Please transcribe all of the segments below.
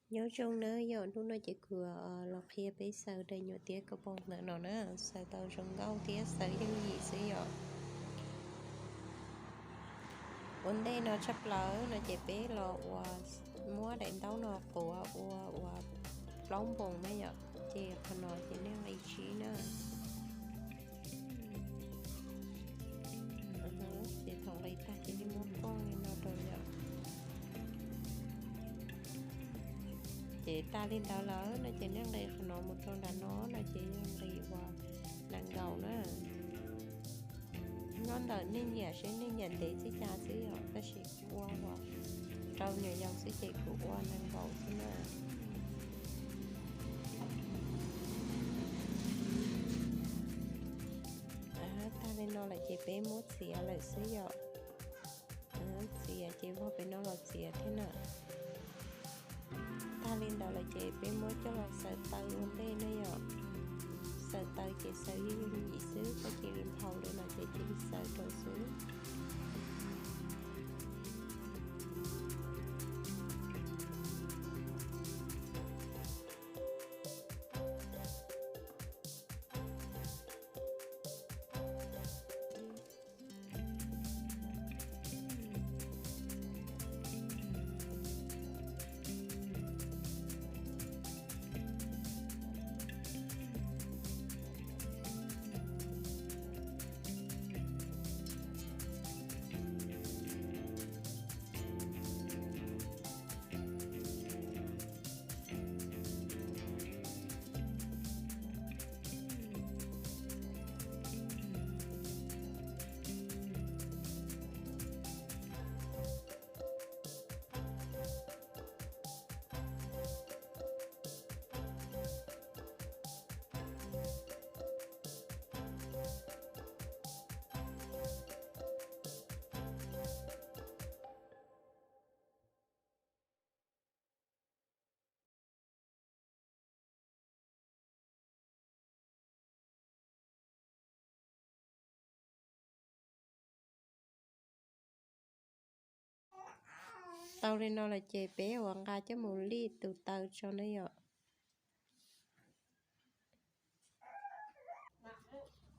Nyob zoo na yom, hnub no ces kuv los qhia peb xaws daim nyuam tiab kaus poom ntawm no na, xaws tau zoo nkauj thiab xaws yooj yim xwb yom. Ua ntej no tshaj plaws no ces peb los ua, muab daim ntaub no quav ua ua plaub npoos na yom, ces qhov no ces nej nqis tsib na. Ces thaum nqis tag ces nej muab poj li no rau yom. Ces tag li ntawd lawm no ces nej nqis qhov no mus rau nram no no ces yog nqis ua nas nkaus na. Nyob ntawm nej nyiam seb nej nyiam ntev txij cas xwb yom, tab sis ua ua rau nyuam yaus xwb ces kuv ua nas nkaus xwb na. Tag li no lawm ces peb muab txiav lawm xwb yom. Txiav ces vog pem no los txiav thiab na. Tag li ntawd lawm ces peb muab coj los xaws taw ua ntej na yom. Xaws taw ces xaws yooj yooj yim xwb, koj cia li nphau lawm no ces cia li xaws rau xwb. Tau li no lawm ces peb ua nqa coj mus lij tus taw tso na yom.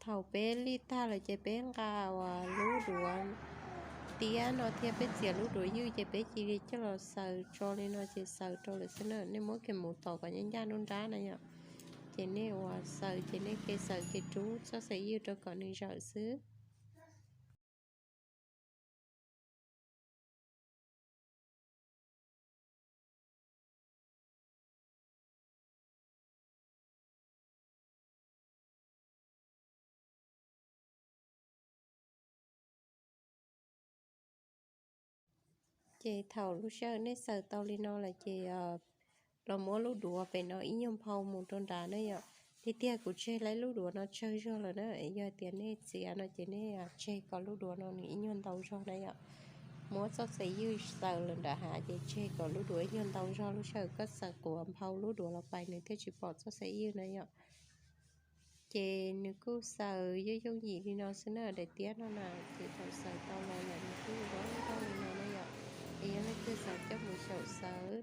Thaum peb lij tag lawm ces peb nqa uas lub duav tiab no thiab peb txiav lub duav ywj ces peb cia li coj los xaws tso li no ces xaws rau lawm xwb na. Nej muab kiag mus tom kom ncaj ncaj nruab nrab na yom. Ces nej uas xaws ces nej ke xaws ke rub txoj xaim ywj rau kom nws zawm xwb. Ces thaum lub sij hawm nej xaws tau li no lawm ces los muab lub duav pem no ib nyuag nphau mus rau nrad na yom. Tiag tiag kuv tseg lub duav no tsawg zog lawm na, yog tias nej txiav no ces nej tseg kom lub duav no nws ib nyuag ntau zog na yom. Muab txoj xaim ywj xaws lawm nram hav ces tseg kom lub duav ib nyuag ntau zog, lub sij hawm koj xaws quav nphau lub duav los pais nws thiaj tsis pom txoj xaim ywj na yom. Ces nws kuj xaws yooj yooj yim li no xwb na, daim tiab no na, ces thaum xaws tau los lawm nws kuj zoo nkauj li no na yom. Es yog leej twg xav coj mus xyaum xaws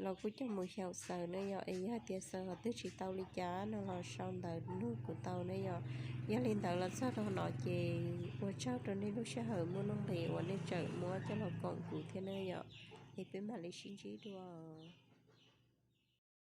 los kuj coj mus xyaum xaws na yom. Es yog hais tias xaws ho twg tsis tau li cas no los sau ntawv nug kuv tau na yom. Yog li ntawd los txog rau no ces ua tsaug rau nej lub sij hawm muaj nuj nqis uas nej tseem muab coj los koom kuv thiab na yom. Es peb mam li sib ntsib dua.